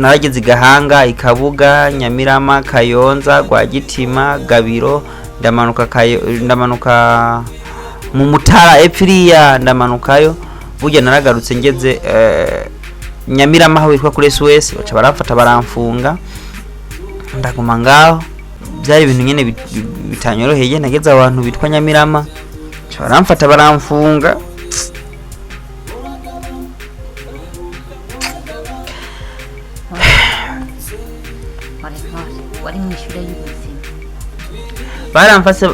Narageze i Gahanga, Ikabuga, Nyamirama, Kayonza, Rwagitima, Gabiro, ndamanuka ndamanuka mu Mutara epfiriya, ndamanukayo. Burya naragarutse ngeze Nyamirama aho witwa kuri SOS, baca baramfata baramfunga, ndaguma ngaho. Byari ibintu nyene bitanyoroheye. Nageze abantu bitwa Nyamirama, baca baramfata baramfunga. Wari mu ishure y'ubuzima.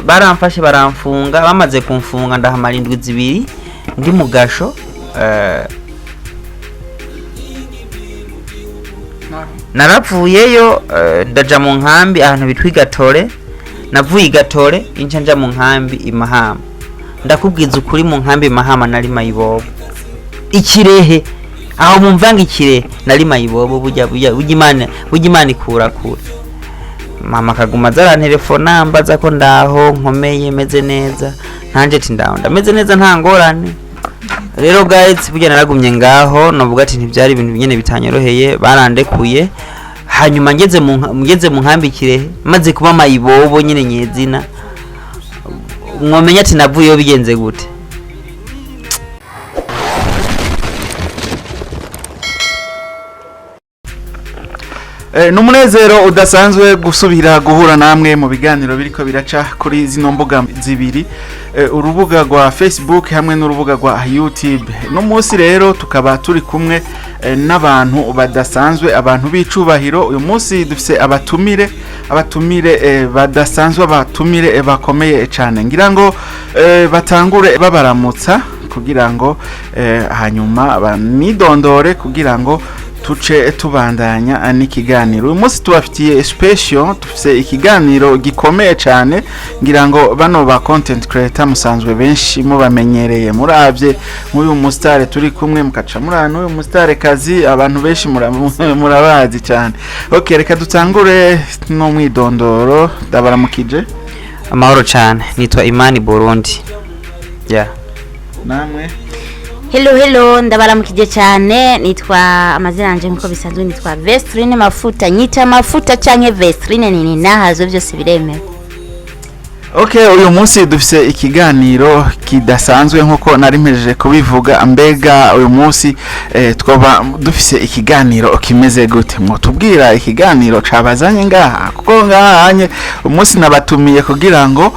Baramfashe baramfunga. Bamaze kumfunga ndahamara indwi 2 ndi mu gasho. Naravuyeyo, ndaja mu nkambi ahantu bitwa Igatore. Navuye Igatore inca nja mu nkambi i Mahama. Ndakubwiza ukuri, mu nkambi i Mahama nari mayibobo. Ikirehe aho mumvanga Ikirehe nari mayibobo. Burya Imana ikura kure. Mama akaguma aza arantelefona ambaza ko ndaho nkomeye, meze neza. Ntanje ati ndaho ndameze neza, nta ngorane. Rero guys, burya naragumye ngaho, novuga ati ntibyari ibintu nyene bitanyoroheye. Barandekuye hanyuma ngeze mu nkambi Kirehe, maze kuba mayibobo nyine nyezina, mwomenya ati navuyeyo bigenze gute. Ni umunezero udasanzwe gusubira guhura namwe mu biganiro biriko biraca kuri zino mbuga zibiri, urubuga rwa Facebook hamwe n'urubuga rwa YouTube. No munsi rero tukaba turi kumwe n'abantu badasanzwe, abantu b'icubahiro. Uyu munsi dufise abatumire badasanzwe, abatumire bakomeye cyane. Ngira ngo batangure babaramutsa kugira ngo hanyuma banidondore kugira ngo tuce tubandanya n'ikiganiro. Uyu munsi tubafitiye special, dufise ikiganiro gikomeye cyane. Ngira ngo bano ba content creator musanzwe benshi mubamenyereye, muravye nk'uyu musitare turi kumwe, mukaca muri n'uyu musitare kazi, abantu benshi murabazi cyane. Okay, reka dutangure n'umwidondoro. Ndabaramukije. Amahoro cyane, nitwa Imani Burundi, yeah. Namwe? Hello, hello, ndabaramukije cyane. Nitwa, amazina yanje nkuko bisanzwe nitwa Vestrine Mafuta, nyita Mafuta canke Vestrine nini nahazo, byose biremewe. Okay, uyu munsi dufise ikiganiro kidasanzwe nkuko nari mpejeje kubivuga. Mbega uyu munsi twoba dufise ikiganiro kimeze gute? Mwotubwira ikiganiro cabazanye ngaha, kuko ngaha hanye umunsi nabatumiye kugira ngo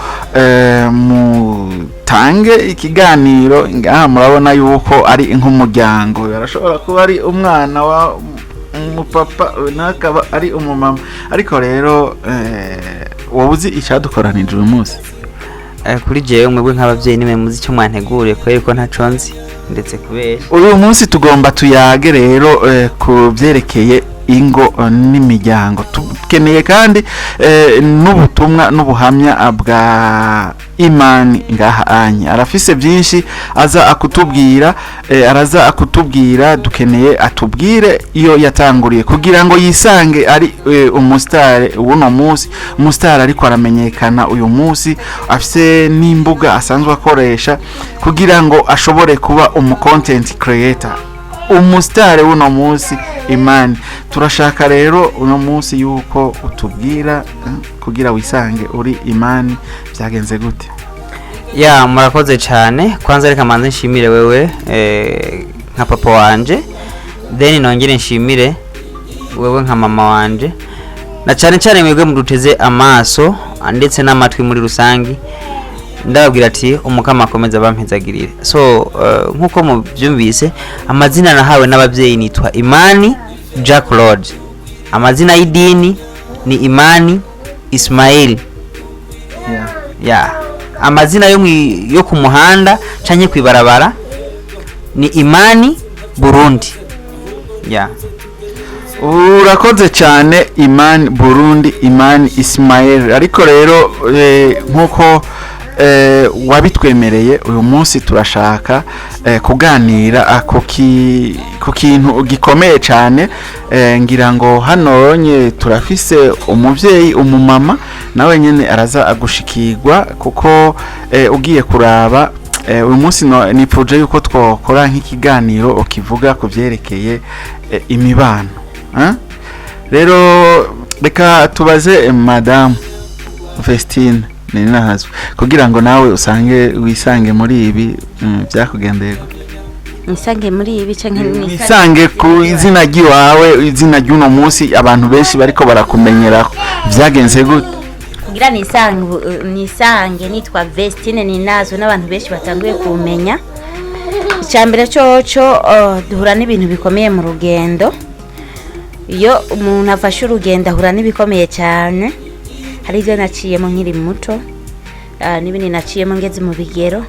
mutange ikiganiro ngaha. Murabona yuko ari nk'umuryango, arashobora kuba ari umwana wa umupapa n'akaba ari umumama. Ariko rero wowe uzi icyadukoranije uyu munsi? Kuri jewe, mwebwe nk'abavyeyi nimwe muzi icyo mwanteguriye, kubera ko ntaco nzi ndetse kubesha. Uyu munsi tugomba tuyage rero ku byerekeye ingo n'imiryango. Tukeneye kandi n'ubutumwa n'ubuhamya bwa Imani ngaha anye arafise byinshi aza akutubwira, araza akutubwira. Dukeneye atubwire iyo yatanguriye kugira ngo yisange ari umusitare w'uno munsi, umusitare ariko aramenyekana uyu munsi, afise n'imbuga asanzwe akoresha kugira ngo ashobore kuba umu content creator, umusitare w'uno munsi. Imani, turashaka rero uno munsi yuko utubwira kugira wisange uri Imani byagenze gute? Ya, murakoze cyane. Kwanza reka manze nshimire wewe nka papa wanje, then nongere nshimire wewe nka mama wanje, na cyane cyane mwebwe muduteze amaso ndetse n'amatwi muri rusangi. Ndababwira ati umukama akomeza bampezagirire. So nkuko mubyumvise, amazina nahawe n'ababyeyi nitwa Imani Jack Lord, amazina y'idini ni Imani Ismail. Ya, amazina yo ku muhanda canke kwibarabara ni Imani Burundi, ya. Urakoze cyane, Imani Burundi, Imani Ismail. Ariko rero nk'uko wabitwemereye, uyu munsi turashaka kuganira ku kintu gikomeye cyane. Ngira ngo hano nye turafise umuvyeyi, umumama, nawe nyene araza agushikirwa, kuko ugiye kuraba uyu munsi nipfuje yuko twokora nk'ikiganiro ukivuga ku vyerekeye imibano. Rero reka tubaze madamu Vestine Nininahazwe kugira ngo nawe usange wisange muri ibi byakugendeye gute? Nisange muri ibi canke Wisange ku izina ry'iwawe, izina ry'uno munsi abantu benshi bariko barakumenyeraho, vyagenze gute? Kugira nisange nitwa Vestine Ninazo n'abantu benshi batanguye kumenya. Icya mbere coco, duhura n'ibintu bikomeye mu rugendo. Iyo umuntu afashe urugendo ahura n'ibikomeye cyane. Hari ibyo naciyemo nkiri muto, n'ibindi naciyemo ngeze mu bigero.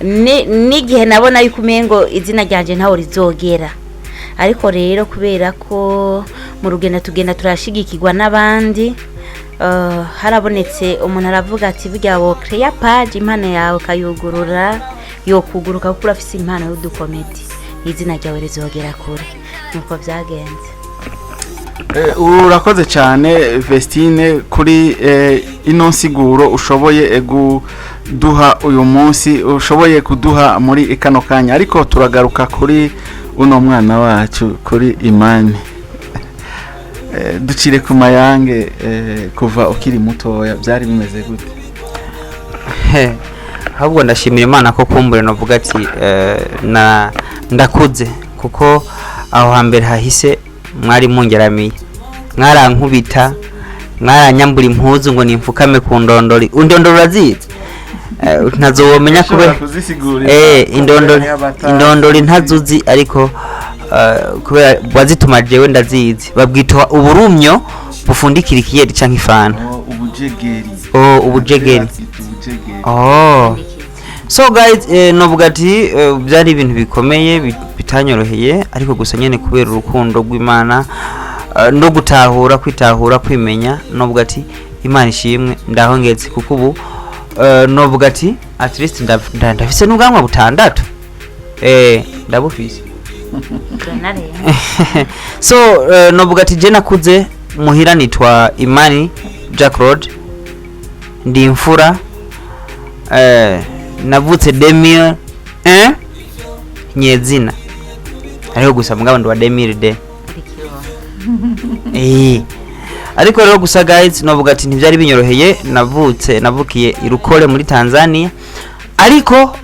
N'igihe nabona yuko umengo izina ryanjye ntaho rizogera, ariko rero kubera ko mu rugendo tugenda turashigikirwa n'abandi, harabonetse umuntu aravuga ati: "Burya wo create page, impano yawe ukayugurura yokuguruka, kuko urafise impano y'udukomedi, izina ryawe rizogera kure." Nuko byagenze. Urakoze cyane Vestine kuri ino nsiguro ushoboye kuduha uyu munsi, ushoboye kuduha muri kano kanya. Ariko turagaruka kuri uno mwana wacu, kuri Imani. Ducire ku mayange, kuva ukiri mutoya byari bimeze gute? Ahubwo ndashimira Imana ko kumbure navuga ati na ndakuze, kuko aho hambere hahise mwari mungeramiye, mwarankubita, mwaranyambura impuzu ngo nimfukame ku ndondori. Indondori urazizi? Ntazo womenya Ushobora kubera kuzisigurira? Indondori Kubera indondori ntazuzi, ariko kubera wazituma jewe ndazizi. Babwita uburumyo bufundikira ikiyeri canke ifanta. Oh, ubujegeri. Oh, ubujegeri. Bazita ubujegeri. Oh. So guys, novuga ati byari ibintu bikomeye bitanyoroheye, ariko gusa nyene kubera urukundo rw'Imana, no gutahura, kwitahura, kwimenya, novuga ati Imana ishimwe ndaho ngeze, kuko ubu novuga ati at least ndafise n'ubwanwa butandatu, ndabufise. Turanarenga. So novuga ati je nakuze muhira nitwa Imani Jack Rod, ndi imfura. Navutse 2001 nyezina, ariko gusa mugabo ndi wa 2002. Uri kibondo. Ariko rero gusa guys, novuga ati ntibyari binyoroheye. Navutse, navukiye i Rukole muri Tanzania, ariko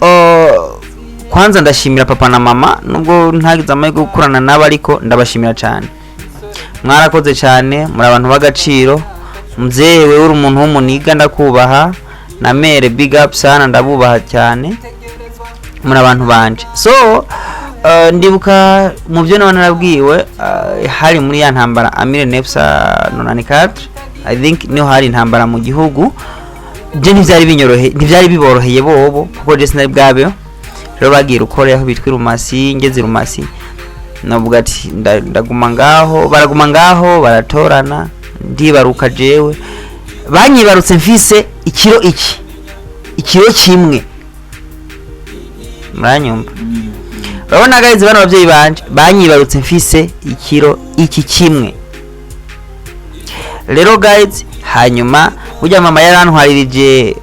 kwanza ndashimira papa na mama, nubwo ntagize amahirwe yo gukurana nabo, ariko ndabashimira cyane, mwarakoze cyane, muri abantu b'agaciro. Mzehe, wewe uri umuntu w'umuniga, ndakubaha, na mère, big up sana, ndabubaha cyane, muri abantu banje. So ndibuka mu byo naba narabwiwe, hari muri ya ntambara en 1994, I think, niho hari intambara mu gihugu. Je ntibyari binyoroheye, ntibyari biboroheye bobo, kuko je sinari bwabeho. Rero bagiye Rukore aho bitwa Rumasi. Ngeze Rumasi, navuga ati ndaguma ngaho, baraguma ngaho, baratorana, ndibaruka. Jewe banyibarutse mfise ikiro iki, ikiro kimwe, muranyumva? Urabona guys, bano babyeyi banje banyibarutse mfise ikiro iki kimwe. Rero guys, hanyuma burya mama yarantwaririje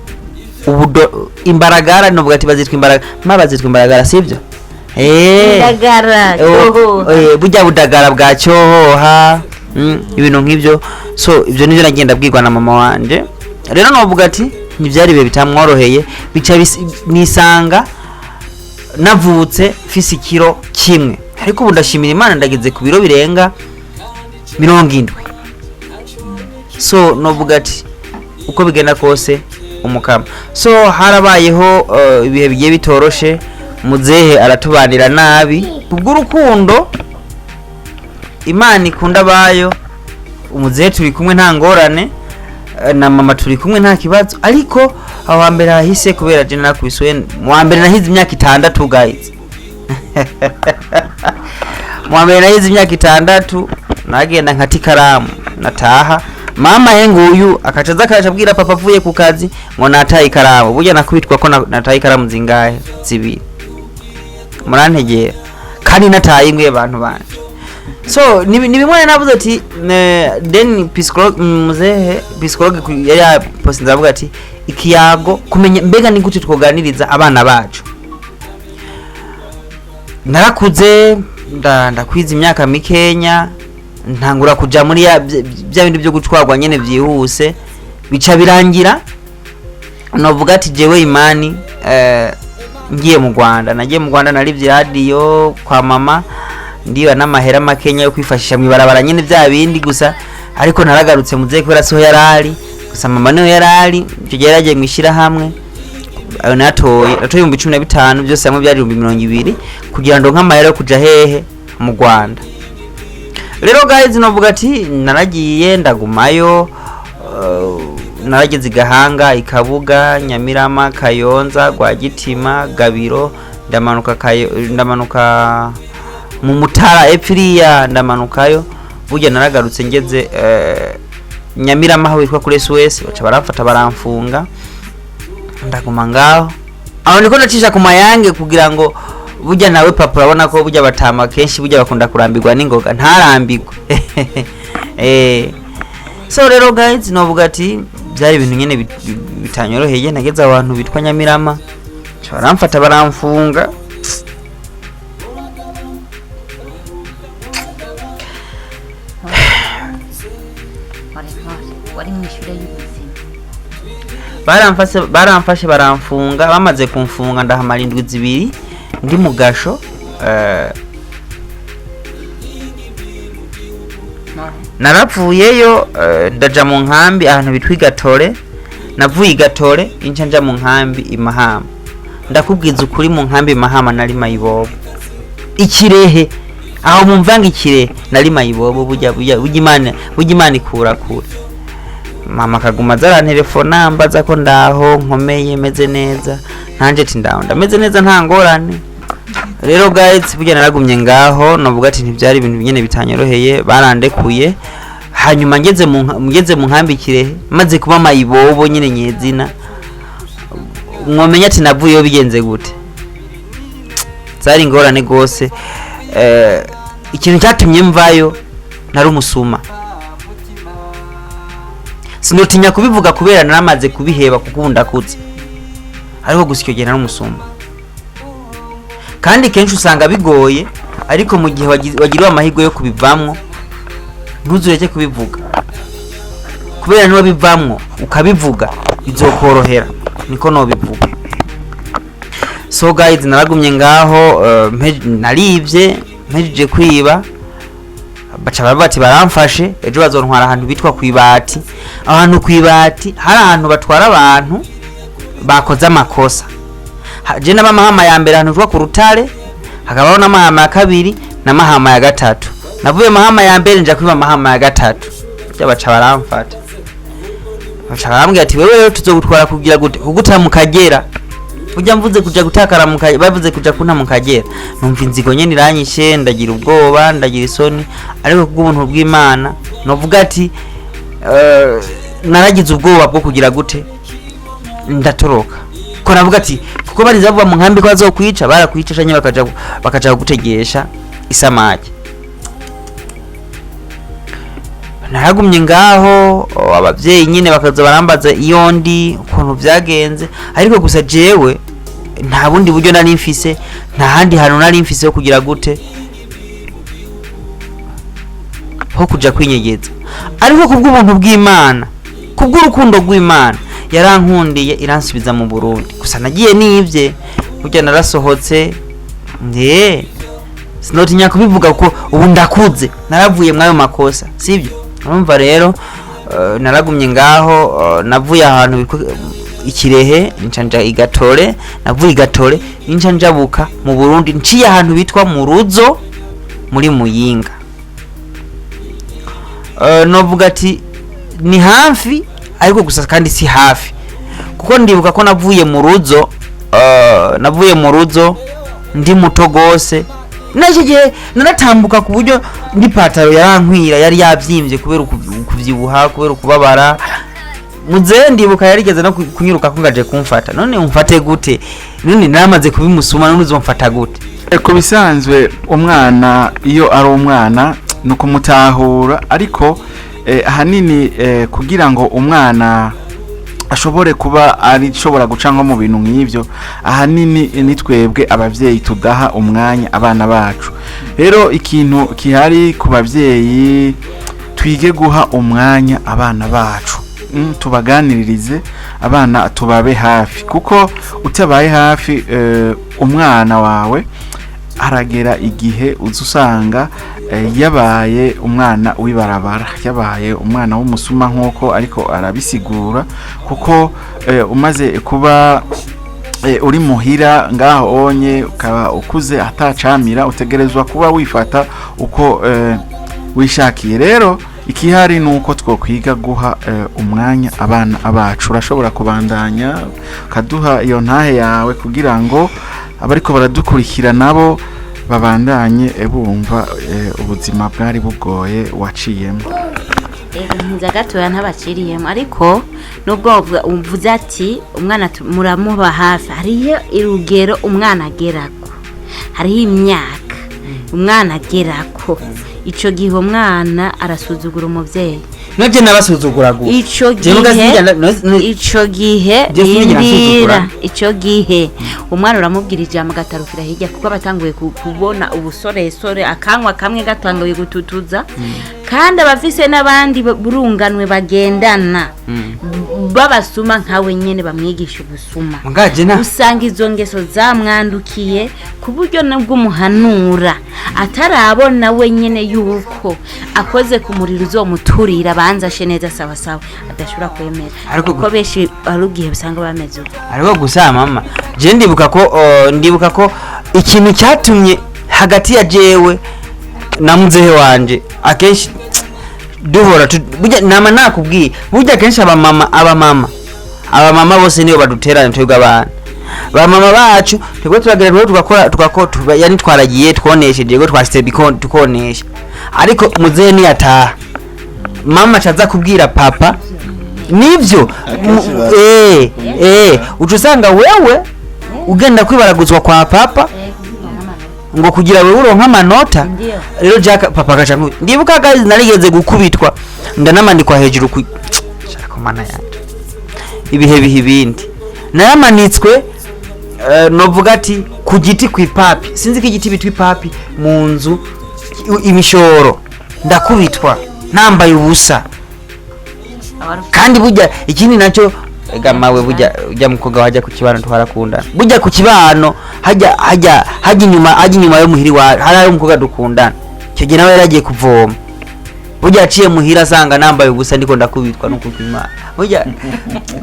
ubudo imbaragara, novuga ati bazitwa imbaragara, ma bazitwa imbaragara, sibyo? Indagara. Oh, burya budagara bwa cyohoha, ibintu nk'ibyo. So ibyo nibyo nagenda bwirwa na mama wanje. Rero novuga ati ntibyari ibihe bitamworoheye, bica nisanga navutse mfise ikiro kimwe, ariko ubu ndashimira Imana ndageze ku biro birenga 70. So novuga ati uko bigenda kose umukama. So harabayeho ibihe bigiye bitoroshe, muzehe aratubanira nabi. Kubw'urukundo Imana ikunda abayo, umuzehe turi kumwe nta ngorane, na mama turi kumwe nta kibazo. Ariko aho hambere hahise, kubera je narakubiswe mu wa mbere nahize imyaka 6 guys, mu wa mbere nahize imyaka 6, nagenda nkata ikaramu, nataha mama he nguyu akaca aza akaca abwira papa avuye ku kazi ngo nataye ikaramu. Burya nakubitwa ko nataye ikaramu zingahe? Zibiri. Murantegera, kandi nataye ingwe abantu banje. So ni bimwe navuze ati then psychologue, muzehe psychologue yari yapostinze avuga ati ikiyago, kumenya mbega ni gute twoganiriza abana bacu. Narakuze, ndakwiza imyaka mikenya. Ntangura kuja muri ya bya bindi byo gutwarwa nyene byihuse, bica birangira novuga ati jewe imani ngiye mu Rwanda. Nagiye mu Rwanda, narivye radio kwa mama, ndiba n'amahera makenya yo kwifashisha mwibarabara nyene, bya bindi gusa. Ariko naragarutse muzehe kubera siho yarari gusa, mama niwe yarari. Icyo gihe yaragiye mwishira hamwe ayo natoye 15,000, byose hamwe byari 20,000, kugira ngo nk'amahera yo kuja hehe? Mu Rwanda. Rero guys, novuga ati naragiye ndagumayo, narageze i Gahanga, Ikabuga, Nyamirama, Kayonza, Rwagitima, Gabiro, ndamanuka ndamanuka mu Mutara epfiriya, ndamanukayo. Burya naragarutse ngeze Nyamirama aho witwa kuri SOS, baca baramfata baramfunga, ndaguma ngaho. Aho niko nacisha ku mayange kugira ngo burya nawe papa, urabona ko burya batama kenshi burya bakunda kurambirwa n'ingoga, ntarambirwe. So rero guys, novuga ati byari ibintu nyene bitanyoroheye. Nageze abantu bitwa Nyamirama, baca baramfata baramfunga. Wari mu ishure y'ubuzima. Baramfashe baramfunga. Bamaze kumfunga ndahamara indwi 2 ndi mu gasho. Narapfuyeyo, ndaja mu nkambi ahantu bitwa Igatore. Navuye Igatore inca nja mu nkambi i Mahama. Ndakubwiza ukuri, mu nkambi i Mahama nari mayibobo. Ikirehe aho mumvanga Ikirehe nari mayibobo. Burya burya burya Imana ikura kure. Mama akaguma aza arantelefona ambaza ko ndaho nkomeye, meze neza. Nanje ati ndaho ndameze neza, nta ngorane. Rero guys, burya naragumye ngaho, novuga ati ntibyari ibintu nyene bitanyoroheye. Barandekuye hanyuma ngeze mu nkambi Kirehe, maze kuba mayibobo nyene nyezina, mwomenya ati navuyeyo bigenze gute? Zari ingorane gose. Ikintu cyatumye mvayo, nari umusuma. Sinotinya kubivuga kubera naramaze kubiheba kuko ubu ndakuze, ariko gusa icyo gihe nari umusuma. Kandi kenshi usanga bigoye, ariko mu gihe wagiriwe amahirwe yo kubivamwo, ntuzureke kubivuga, kubera niba bivamwo ukabivuga bizokorohera, niko nobivuga. So guys, naragumye ngaho, naribye, mpejeje kwiba baca baravuga ati baramfashe, ejo bazontwara ahantu bitwa kwibati. Ahantu kwibati hari ahantu batwara abantu bakoze amakosa. Je n'abamahama ya mbere ahantu bitwa ku Rutare, hakabaho n'amahama ya kabiri n'amahama ya gatatu. Navuye mahama ya mbere nja kwiba mahama ya gatatu, bya baca baramfata, baca barambwira ati wewe rero tuzogutwara kugira gute? Kuguta mu Kagera. Ujya mvuze kuja gutakara mu Kagera, bavuze kuja kunta mu Kagera, numva inzigo nyene iranyishe, ndagira ubwoba, ndagira isoni. Ariko kubw'ubuntu bw'Imana novuga ati naragize ubwoba bwo kugira gute, ndatoroka, ko navuga ati kuko bariza bavuga mu nkambi ko bazokwica, barakwica canke bakaja kugutegesha isamaki. Naragumye ngaho, abavyeyi nyine bakaza barambaza iyo ndi, ukuntu vyagenze, ariko gusa jewe nta bundi buryo nari mfise, nta handi hantu nari mfise ho kugira gute, ho kuja kwinyegeza. Ariko kubw'ubuntu bw'Imana, kubw'urukundo rw'Imana, yarankundiye iransubiza mu Burundi. Gusa nagiye nivye, burya narasohotse nde, sinotinya kubivuga kuko ubu ndakuze, naravuye mwayo makosa, sibyo? Urumva rero, naragumye ngaho, navuye ahantu bitwa Ikirehe nca nja Igatore. Navuye Igatore nca njabuka mu Burundi, nciye ahantu bitwa mu Ruzo muri Muyinga. Novuga ati ni hafi, ariko gusa kandi si hafi, kuko ndibuka ko navuye mu Ruzo, navuye mu Ruzo ndi muto gose. N'icyo gihe naratambuka ku buryo n'ipataro yarankwira, yari yabyimbye kubera ukuvyibuha, kubera ukubabara. Muzehe ndibuka yarigeze no kunyiruka ko ngaje kumfata. None umfate gute? None naramaze kubimusuma, none uzomfata gute? Ku bisanzwe umwana iyo ari umwana ni ukumutahura, ariko ahanini kugira ngo umwana Ashobore kuba arishobora guca nko mu bintu nk'ibyo, ahanini ni twebwe ababyeyi tudaha umwanya abana bacu. Rero ikintu kihari ku babyeyi, twige guha umwanya abana bacu, tubaganiririze abana, tubabe hafi, kuko utabaye hafi umwana wawe haragera igihe uza usanga yabaye umwana w'ibarabara, yabaye umwana w'umusuma nk'uko ariko arabisigura, kuko umaze kuba uri muhira ngaho onye, ukaba ukuze atacamira, utegerezwa kuba wifata uko wishakiye. Rero ikihari ni uko twokwiga guha umwanya abana bacu. Urashobora kubandanya ukaduha iyo ntahe yawe kugira ngo abariko baradukurikira nabo babandanye bumva ubuzima bwari bugoye waciyemo. Ntinza gatoya ntabaciriyemo, ariko nubwo uvuze ati umwana muramuba hafi, hariyo urugero umwana agerako, hariho imyaka umwana agerako, ico gihe umwana arasuzugura umuvyeyi. Nabyo nabasuzugura gusa. Ico Jewe gihe ubwa ico gihe Je sinigera rindira, nsuzugura. Ico gihe umwana uramubwira ijambo agatarukira hirya, kuko aba atanguye kubona ubusoresore, akanywa kamwe gatanguye gututuza, kandi aba afise n'abandi burunganwe bagendana babasuma nkawe nyene, bamwigisha ubusuma. Mugaje na Usanga izo ngeso zamwandukiye ku buryo nabwo umuhanura atarabona wenyine yuko akoze ku muriro uzomuturira, abanza ashe neza sawasawa, adashobora kwemera. Ariko kuko benshi hari igihe usanga bameze uko. Ariko gusa mama, je ndibuka ko ikintu cyatumye hagati ya jewe na muzehe wanje akenshi duhora burya nama nakubwiye, burya akenshi abamama bose nibo baduteranya twebwe abana. Bamama bacu twebwe turagera rero tugakora tugakora, yani twaragiye twonesheje, yego twashitse tukonesha, ariko muzehe niyataha mama acaza kubwira papa nivyo. Akenshi Uca usanga wewe ugenda kwibaraguzwa kwa papa ngo kugira wewe uronke amanota. Ndio. Rero Jack papa agaca ndibuka guys, narigeze gukubitwa, ndanamanikwa hejuru ku shaka mana yanje, ibihe bihe ibindi naramanitswe, novuga ati ku giti ku ipapi, sinzi ko igiti bitwa ipapi, mu nzu imishoro, ndakubitwa nambaye ubusa. Kandi burya ikindi nacyo ega mawe, burya ujya mukobwa wajya ku kibano twarakundana, burya ku kibano hajya inyuma yo muhiri wa hari ayo umukobwa dukundana, icyo gihe nawe yaragiye kuvoma, burya yaciye muhira asanga nambaye ubusa ndiko ndakubitwa no Imana, burya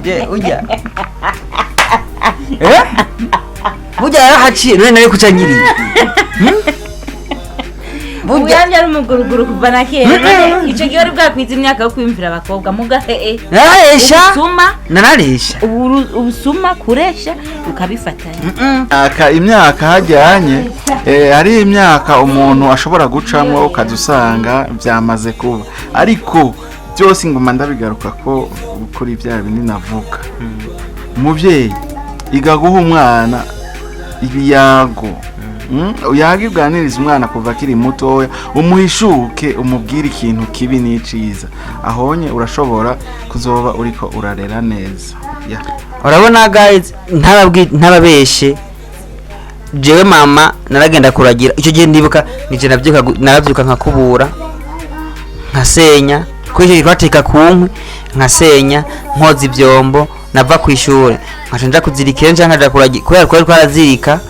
je burya burya yarahaciye none nawe kuca nyiriye. Burya Uyamye ari umuguruguru kuva na kera, ico gihe wari bwakwiza imyaka yo kwiyumvira abakobwa muga nararesha. Ubusuma. Nararesha. Ubusuma kuresha ukabifatanya. Imyaka hajyanye hari imyaka umuntu ashobora gucamo ukaza usanga byamaze kuba, ariko byose nguma ndabigaruka ko kuri bya bindi navuga, umubyeyi iga guha umwana ibiyago. Uyaga uganiriza umwana kuva akiri mutoya, umuhishuke, umubwire ikintu kibi n'iciza, ahonye urashobora kuzoba uriko urarera neza. Ya. Urabona guys, ntababeshe, jewe mama naragenda kuragira icyo gihe, ndibuka nije narabyuka nkakubura, nkasenya, kuri icyo gihe twateka ku nkwi, nkasenya, nkoza ibyombo, nava ku ishuri nkaca nja kuzirikira nca nkaja kuragira kubera twari twarazirika.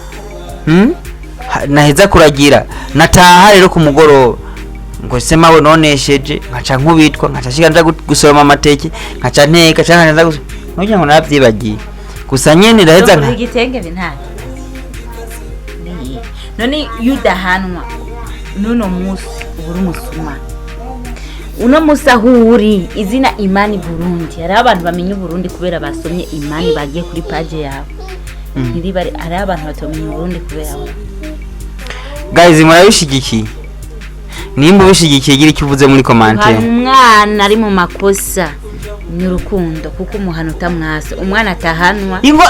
Naheza kuragira nataha rero ku mugoroba ngo se mawe nonesheje, nkaca nkubitwa, nkaca shika nja gusoroma amateke, nkaca nteka canke nkaca nza nkugira ngo naravyibagiye gusa nyene ndaheza Nka igitenge bintaye none iyo udahanwa n'uno munsi uba uri umusuma. Uno munsi aho uri izina Imani Burundi, hariho abantu bamenya Uburundi kubera basomye Imani, bagiye kuri page yawe. Ntiriba hariho abantu batamenya Uburundi kubera wowe. Guys, murabishigikiye? Nimba ubishigikiye gira icyo uvuze muri Hari commentaire. Umwana ari mu makosa ni urukundo, kuko umuhano utamwasa umwana atahanwa. Ingo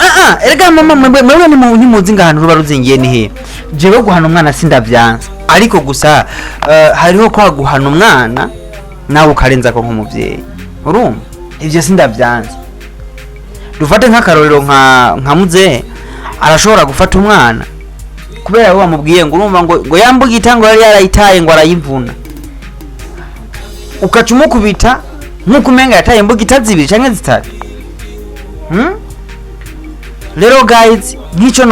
erega mama, mwebwe ntimuzi ngo ahantu ruba ruzingiye ni hehe. Jewe guhana umwana sindavyanse, ariko gusa hariho kwa guhana umwana nawe ukarenza ko nk'umuvyeyi, urumva ivyo sindavyanse. Dufate nk'akarorero nka muzehe arashobora gufata umwana kubera we wamubwiye ngo urumva ngo yambugita ngo yari yarayitaye ngo arayivuna, ukaca umukubita nk'uko umenga yataye imbugita zibiri canke zitatu. Rero guys, nk'icyo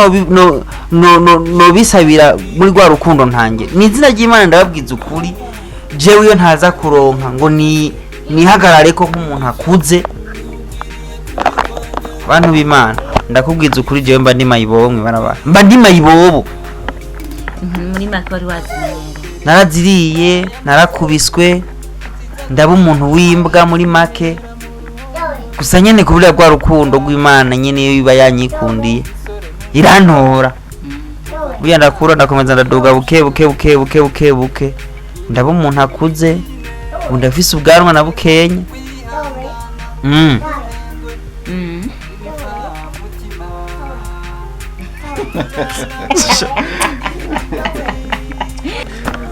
nobisabira muri rwa rukundo ntange ni izina ry'Imana, ndababwiza ukuri, jewe iyo ntaza kuronka ngo ni nihagarare ko nk'umuntu akuze, bantu b'Imana, ndakubwiza ukuri, jewe mba ndi mayibobo mwibarabara, mba ndi mayibobo. Muri make wari wazimenyereye. Naraziriye, narakubiswe, ndaba umuntu w'imbwa muri make. Gusa nyene kubura rwa rukundo rw'Imana nyene, iyo iba yanyikundiye irantora. Burya ndakura, ndakomeza, ndaduga buke buke buke buke buke buke, ndaba umuntu akuze, ubu ndafise ubwanwa na bukenya.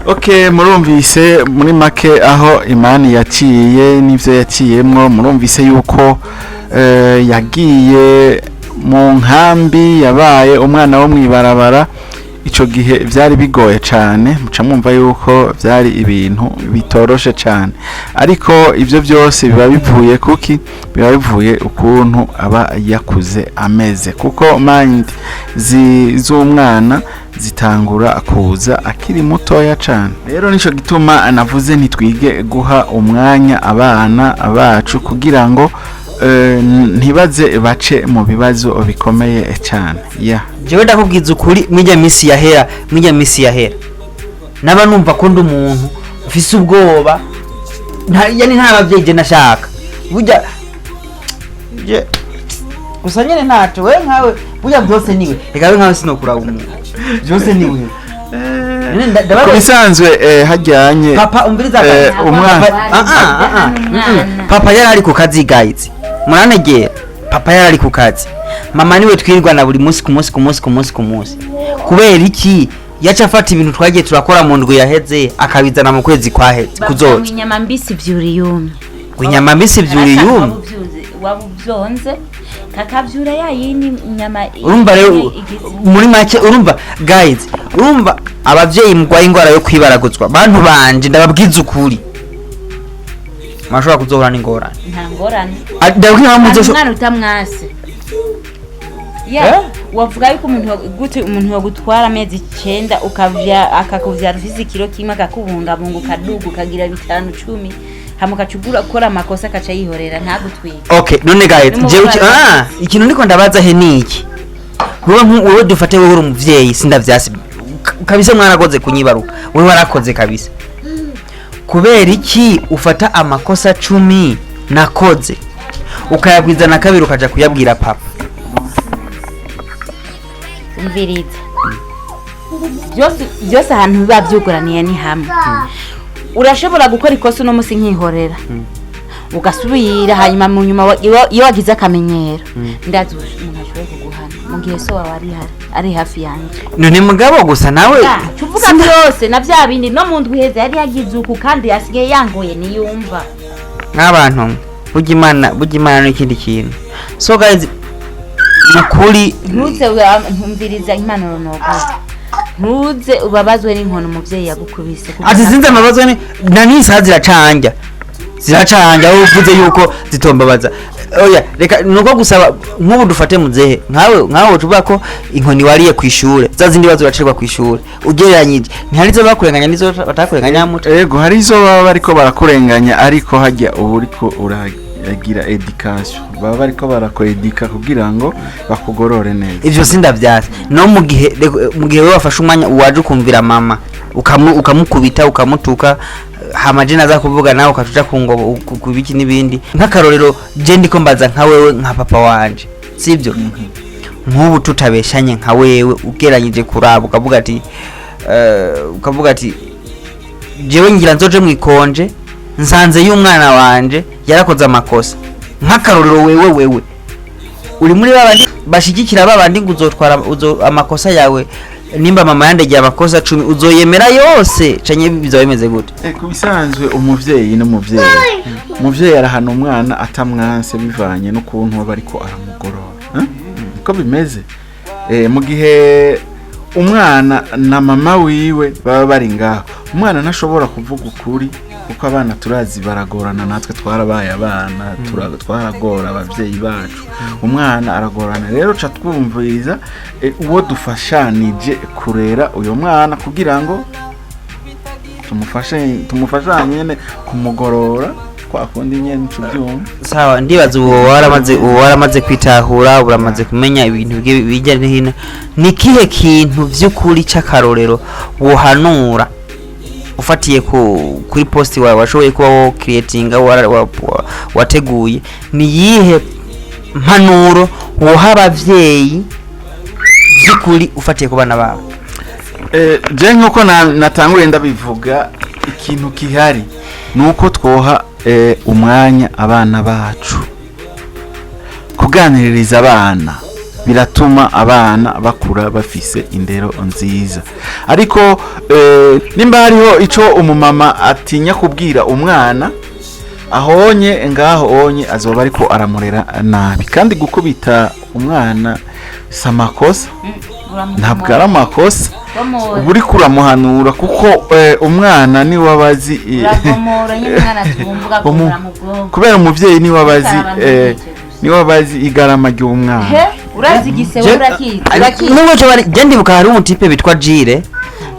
Ok, murumvise muri make aho Imani yaciye n'ivyo yaciyemwo. Murumvise yuko yagiye mu nkambi, yabaye umwana wo mwibarabara. Ico gihe vyari bigoye cane, muca mwumva yuko vyari ibintu bitoroshe cane, ariko ivyo byose biba bivuye kuki? Biba bivuye ukuntu aba yakuze ameze, kuko mind z'umwana zitangura kuza akiri mutoya cane. Rero nico gituma navuze ntitwige guha umwanya abana bacu kugira ngo ntibaze bace mu bibazo bikomeye cane, yeah. Jewe ndakubwiza ukuri, mw'ijya misi yahera naba numva ko ndi umuntu mfise ubwoba, yani nta bavyeyi je nashaka burya. Gusa nyene ntaco, we nkawe burya byose niwe, reka we nkawe sinokura umuntu, byose niwe. Nyene Ku bisanzwe hajyanye Papa, umviriza. Umwana. Papa, ah, ah, ah, Umwana. Papa yari ari ku kazi, guys, muranegera. Papa yari ari ku kazi, mama niwe twirirwana buri munsi, ku munsi, ku munsi, ku munsi, ku munsi. Kubera iki yaca afata ibintu twagiye turakora mu ndwi yaheze akabizana mu kwezi kwaheze Bavuga ngo kuzoza? Inyama mbisi vyura iyumye. Ngo inyama mbisi vyura iyumye. Waba uvyonze kakavyura ya yindi nyama. Urumva rero, muri make, urumva guys, urumva abavyeyi mugwaye ingwara yo kwibaraguzwa, bantu banje, ndababwiza ukuri, mwashobora kuzohura n'ingorane. Nta ngorane. Ah, ndabwira Hari muzosho umwana utamwase ya Eh? wavuga yuko umuntu gute umuntu yagutwara amezi 9 ukavya akakuvyara ufise ikiro kimwe, akakubungabunga, ukaduga ukagira bitanu cumi, hama ukacugura ukora amakosa akaca yihorera ntagutwike. Okay, none guys, Ni mu jewe bana. Ikintu ndiko ndabaza he ni iki: wewe wewe dufate wewe uri umuvyeyi, sindavyasi kabisa, mwarakoze kunyibaruka, wewe warakoze kabisa. Kubera iki ufata amakosa 10 nakoze ukayabwiza na kabiri ukaja kuyabwira papa? Umviriza, byose byose ahantu biba byuguraniye ni hamwe. Urashobora gukora ikosa uno munsi nkihorera, ugasubira, hanyuma mu nyuma iyo wagize akamenyero, ndazi umuntu ashoboye kuguhana mu gihe so wawe ari hafi yanjye. None mugabo gusa nawe Tuvuga byose na bya bindi no mu ndwi iheze yari yagize uku kandi yasigaye yangoye niyumva. Nk'abantu mwe, burya Imana n'ikindi kintu. So guys, nukuri. Ntuze ntumviriza impanuro noguha, ntuze ubabazwe n'inkono umuvyeyi yagukubise kuko Ati sinzi amabazo ni na n'isaha ziracanja, ziracanja. Wowe uvuze yuko zitombabaza, oya reka nuko gusaba nk'ubu dufate muzehe nkawe ucuvuga ko inkoni wariye ku ishure, za zindi bazo uracirwa ku ishure, ugereranyije ntihari izo bakurenganya n'izo batakurenganya muto? Ego, hari izo baba bariko barakurenganya, ariko hajya uba uriko uragira education, baba bariko barakwedika kugira ngo bakugorore neza. Ivyo sindavyasi no mu gihe mu gihe wewe wafashe umwanya waje ukumvira mama, ukamukubita, ukamutuka, hama je naza kuvuga nawe ukacuja ku ngobo ku biki n'ibindi. Nk'akarorero, je ndiko mbaza nka wewe nka papa wanje, sibyo? Nk'ubu tutabeshanye, nka wewe ugeranyije kuraba ukavuga ati jewe ngira nzoje mwikonje nsanze y'umwana wanje yarakoze amakosa. Nk'akarorero, wewe uri muri babandi bashigikira babandi ngo uzotwara amakosa yawe, nimba mama yandegeye amakosa 10 uzoyemera yose, canke bizaba bimeze gute? Ku bisanzwe umuvyeyi n'umuvyeyi. Umuvyeyi arahana umwana atamwanse, bivanye n'ukuntu aba ariko aramugorora, eh? Niko bimeze. Mu gihe umwana na mama wiwe baba bari ngaho, umwana ntashobora kuvuga ukuri, kuko abana turazi baragorana. Natwe twarabaye abana, twaragora ababyeyi bacu. Umwana aragorana. Rero ca twumviriza uwo dufashanije kurera uyo mwana, kugira ngo tumufashe, tumufashanye nyene kumugorora kwa kundi nyene tubyumva. Sawa, ndibaza ubu waramaze kwitahura, uramaze kumenya ibintu bijya no hino. Ni kihe kintu vy'ukuri c'akarorero wohanura ufatiye kuri post wawe washoboye kuba wo creatinga, wateguye? Ni yihe mpanuro woha abavyeyi vy'ukuri ufatiye ku bana babo? Je nkuko natanguye ndabivuga, ikintu kihari nuko twoha umwanya abana bacu. Kuganiririza abana biratuma abana bakura bafise indero nziza. Ariko nimba hariho ico umumama atinya kubwira umwana, ahonye ngaho onye azoba ariko aramurera nabi. Kandi gukubita umwana si amakosa, ntabwo ari amakosa, uba uriko uramuhanura, kuko umwana niwe aba azi Uragomora nyine umwana, tumvuga ko mu bwonko. Kubera umuvyeyi niwe aba azi Abantu bicaye gusa. niwe aba azi igarama ry'umwana. He, urazi igisebe, urakizi, urakizi. Nubwo cyo bari, je ndibuka hari umutipe bitwa Jire,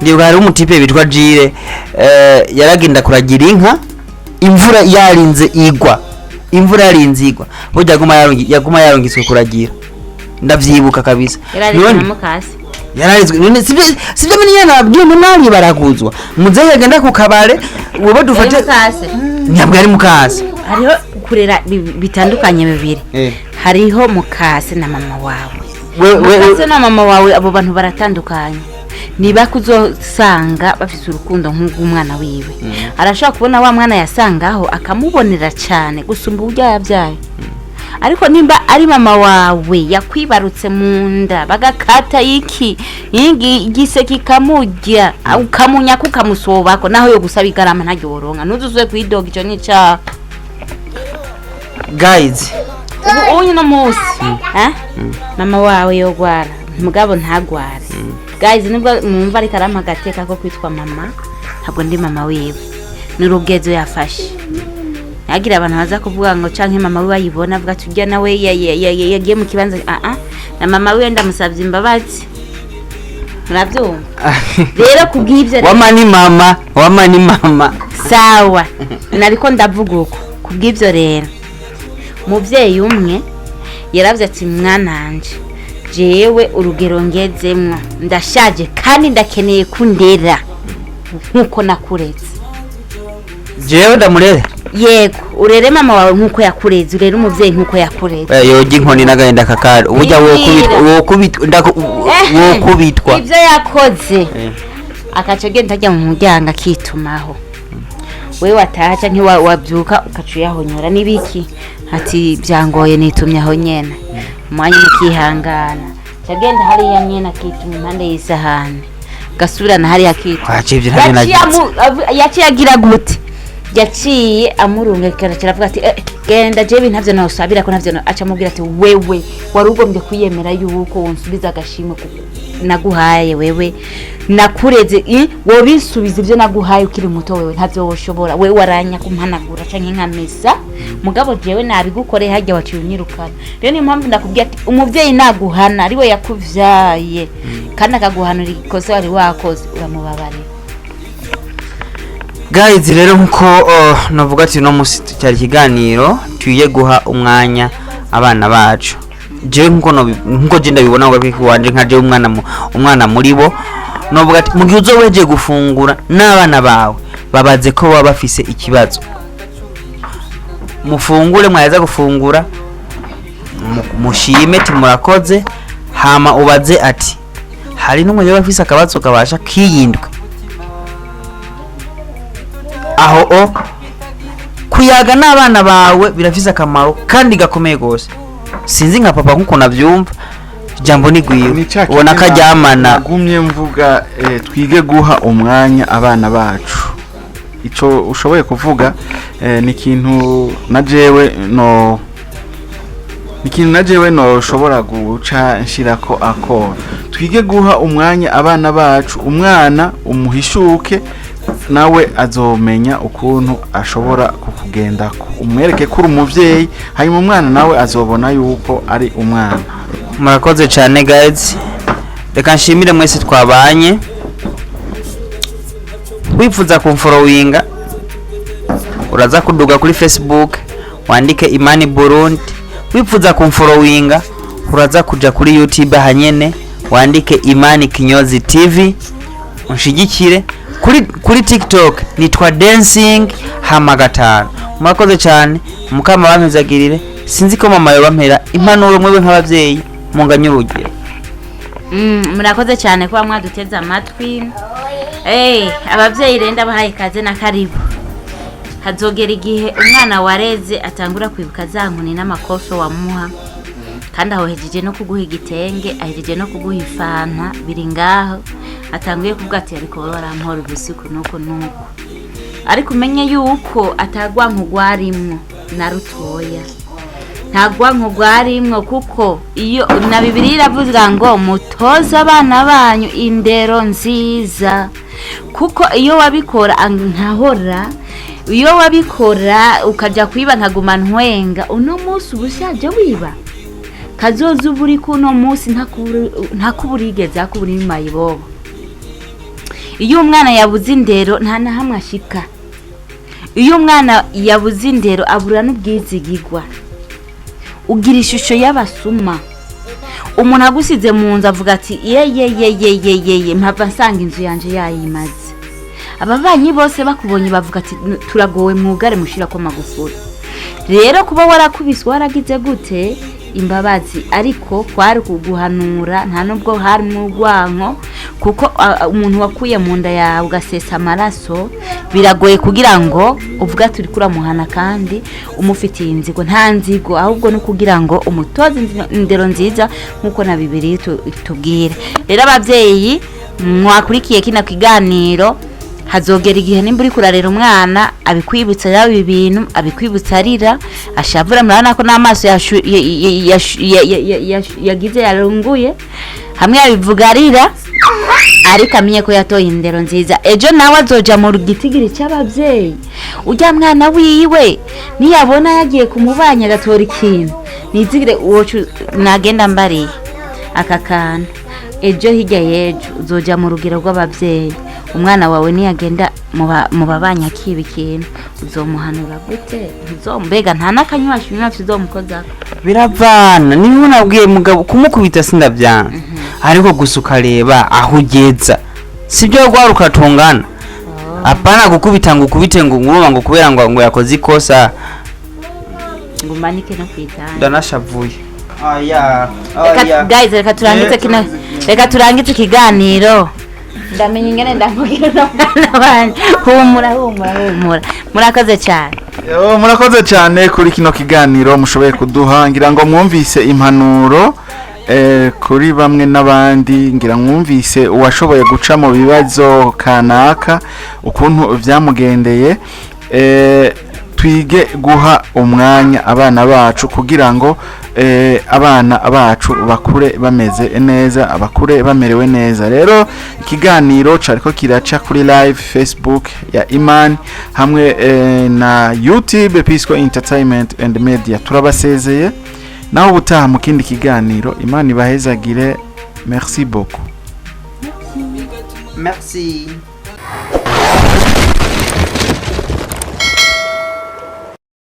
ndibuka hari umutipe bitwa Jire, yaragenda kuragira inka, imvura yarinze igwa, imvura yarinze igwa, burya yaguma yarungiswe kuragira. Ndavyibuka kabisa. Yarareze na mukase. Yararizwe. None sivyo menya nabwiye munari baraguzwa, muzehe yagenda ku kabare wowe Yari dufate. mukase. Ntabwo yari mukase. Hariho kurera bitandukanye bibiri. Hariho mukase na mama wawe. We Mukase na mama wawe, abo bantu baratandukanye. Niba kuzosanga bafise urukundo nk'ubw'umwana wiwe, arashobora kubona wa mwana yasangaho akamubonera cyane gusumba uburyo yabyaye. Ariko nimba ari mama wawe yakwibarutse mu nda, bagakata iki igise kikamurya, ukamunyaka, ukamusobako, naho yo gusaba igarama ntaryo woronka, ntuzuzwe kwidoga. Icyo ni icaha. Guys. Ubu uyu no munsi, eh? Mama wawe yogwara, mugabo ntagware. Guys, nubwo mwumva ariko arampa agateka ko kwitwa mama, ntabwo ndi mama wiwe, ni urugezo yafashe. Ntagira abantu baza kuvuga ngo canke mama wiwe ayibona avuga ati urya nawe yagiye mu kibanza. Ah ah, na mama wiwe ndamusavye imbabazi, muravyumva rero. Kubw'ivyo rero- Wama ni mama, wama ni mama. Sawa, nariko ndavuga uko. Kubw'ibyo rero, umubyeyi umwe yaravuze ati: "Mwananje, jewe urugero ngezemwo ndashaje, kandi ndakeneye kundera nk'uko nakureze." Jewe ndamurere? Yego, urere mama wawe nk'uko yakureze, urere umubyeyi nk'uko yakureze. Yoga inkoni n'agahinda kakari uburyo. Ibwira. Wokubitwa, wokubitwa. Ibyo yakoze, akaca agenda ajya mu muryango akitumaho. Wewe wataha canke wabyuka ukaca uyahonyora n'ibiki, ati: "Byangoye, nitumye aho nyene." Umwanya mukihangana, aca agenda hariya nyene akituma impande y'isahani, gasubirana hariya akituma. Waciye ibyo ntabyo Yaciye nagize. Yaciye agira gute? Yaciye amurungikana, kiravuga ati: "Eh, genda, jewe ntavyo nosabira ko ntavyo aca amubwira ati: "Wewe wari ugombye kwiyemera yuko wonsubiza agashimwe naguhaye. Wewe nakureze, wobinsubiza ivyo naguhaye ukiri muto? Wewe ntavyo woshobora. Wewe waranya kumpanagura canke nkamesa, mugabo jewe nabigukoreye harya waciye unyirukana." Rero niyo mpamvu ndakubwira ati umuvyeyi naguhana, ariwe yakuvyaye, kandi akaguhanura ikosa wari wakoze, uramubabarira. Guys, rero nkuko navuga ati no musi cyari ikiganiro tuye guha umwanya abana bacu. Jewe nkuko nkuko je ndabibona ngo wanje nka jewe umwana umwana muri bo, novuga ati mu gihe uzoweje gufungura n'abana bawe, babaze ko baba bafise ikibazo, mufungure. Mwaheza gufungura, mushime ati murakoze, hama ubaze ati hari n'umwe yoba afise akabazo kabasha kiyindwe aho. O kuyaga n'abana bawe birafise akamaro kandi gakomeye gose. Sinzi nka papa nkuko nabyumva, jambo ni gwiwe. Ni ca Ubona ko kindi aryamana. Nagumye mvuga, twige guha umwanya abana bacu. Ico ushoboye kuvuga ni ikintu na jewe no ni ikintu na jewe noshobora guca nshirako akora. Twige guha umwanya abana bacu. Umwana umuhishuke, nawe azomenya ukuntu ashobora kukugendako. Umwereke ko uri umuvyeyi, hanyuma umwana nawe azobona yuko ari umwana. Murakoze cyane guys. Reka nshimire mwese twabanye. Wifuza kumfollowinga, uraza kuduga kuri Facebook wandike Imani Burundi. Wifuza kumfollowinga, uraza kuja kuri YouTube hanyene wandike Imani Kinyozi TV, unshigikire. Kuri TikTok nitwa Dancing hama 5. Murakoze cyane, mukama bampezagirire. Sinzi ko mama yobampera impanuro, mwebwe nk'abavyeyi munganye urugero. Murakoze cyane kuba mwaduteze amatwi. Ababyeyi rero ndabahaye ikaze na karibu. Hazogera igihe umwana wareze atangura kwibuka za nkoni n'amakofe wamuha, kandi aho hejeje no kuguha igitenge, ahejeje no kuguha ifanta, biri ngaho atanguye kuvuga ati: "Ariko wowe warampora ubusiku nuko nuko." Ariko umenye yuko atagwanko rwarimwo na rutoya, nta rwanko rwarimwo, kuko iyo na Bibiliya iravuga ngo mutoze abana banyu indero nziza. Kuko iyo wabikora nkahora, iyo wabikora ukajya kwiba nkaguma ntwenga, uno munsi uba ushaje wiba, kazoza uba uri kuno munsi ntakuburigeze akubura mayibobo. Iyo umwana yabuze indero, nta na hamwe ashika. Iyo umwana yabuze indero, abura n'ubwizigigwa, ugira ishusho y'abasuma. Umuntu agusize mu nzu avuga ati: "Ye ye ye ye ye ye ye, mpava nsanga inzu yanjye yayimaze." Ababanyi bose bakubonye bavuga ati: "Turagowe, mwugare mushira ko magufuri." Rero kuba warakubiswe, waragize gute, imbabazi, ariko kwari kuguhanura, nta nubwo harimo urwanko, kuko umuntu wakuye mu nda yawe ugasesa amaraso, biragoye kugira ngo uvuga turi kuramuhana kandi umufitiye inzigo. Nta nzigo, ahubwo no kugira ngo umutoze indero nziza nk'uko na Bibiliya itubwira. Rero ababyeyi mwakurikiye kino kiganiro, hazogera igihe nimba uri kurarera umwana abikwibutsa, yaba ibi bintu abikwibutsa arira, ashavura. Murabona ko n'amaso yagize yarunguye hamwe, yabivuga arira, ariko amenye ko yatoye indero nziza. Ejo nawe azoja mu gitigiri cy'ababyeyi, ujya mwana wiwe niyabona yagiye kumubanya agatora ikintu, nizigire uwo nagenda mbariye aka kantu. Ejo hirya y'ejo uzoja mu rugero rw'ababyeyi, umwana wawe niyagenda mu babanyi akiba ikintu, uzomuhanura gute? Ntuzombega nta n'akanywashinywashi uzomukozako. Biravana niba nabwiye mugabo kumukubita sindabyanga, ariko gusa ukareba aho ugeza, sibyo rwaruka tungana. Apana gukubita ngo ukubite ngo nguruma ngo kubera ngo yakoze ikosa. Ngo umanike no kwitanga. Ndanashavuye aya. Reka guys, reka turangize kino, reka turangize ikiganiro. Ndamenya ingene ndamubwira uno mwana wanje: "Humura, humura, humura." Murakoze cyane. Yo, murakoze cyane kuri kino kiganiro mushoboye kuduha. Ngira ngo mwumvise impanuro kuri bamwe n'abandi, ngira mwumvise uwashoboye guca mu bibazo kanaka ukuntu byamugendeye. Twige guha umwanya abana bacu kugira ngo abana bacu bakure bameze neza, abakure bamerewe neza. Rero ikiganiro cariko kiraca kuri live Facebook ya Imani hamwe na YouTube Pisco Entertainment and Media. Turabasezeye, naho ubutaha mu kindi kiganiro. Imana ibahezagire. Merci beaucoup. Merci.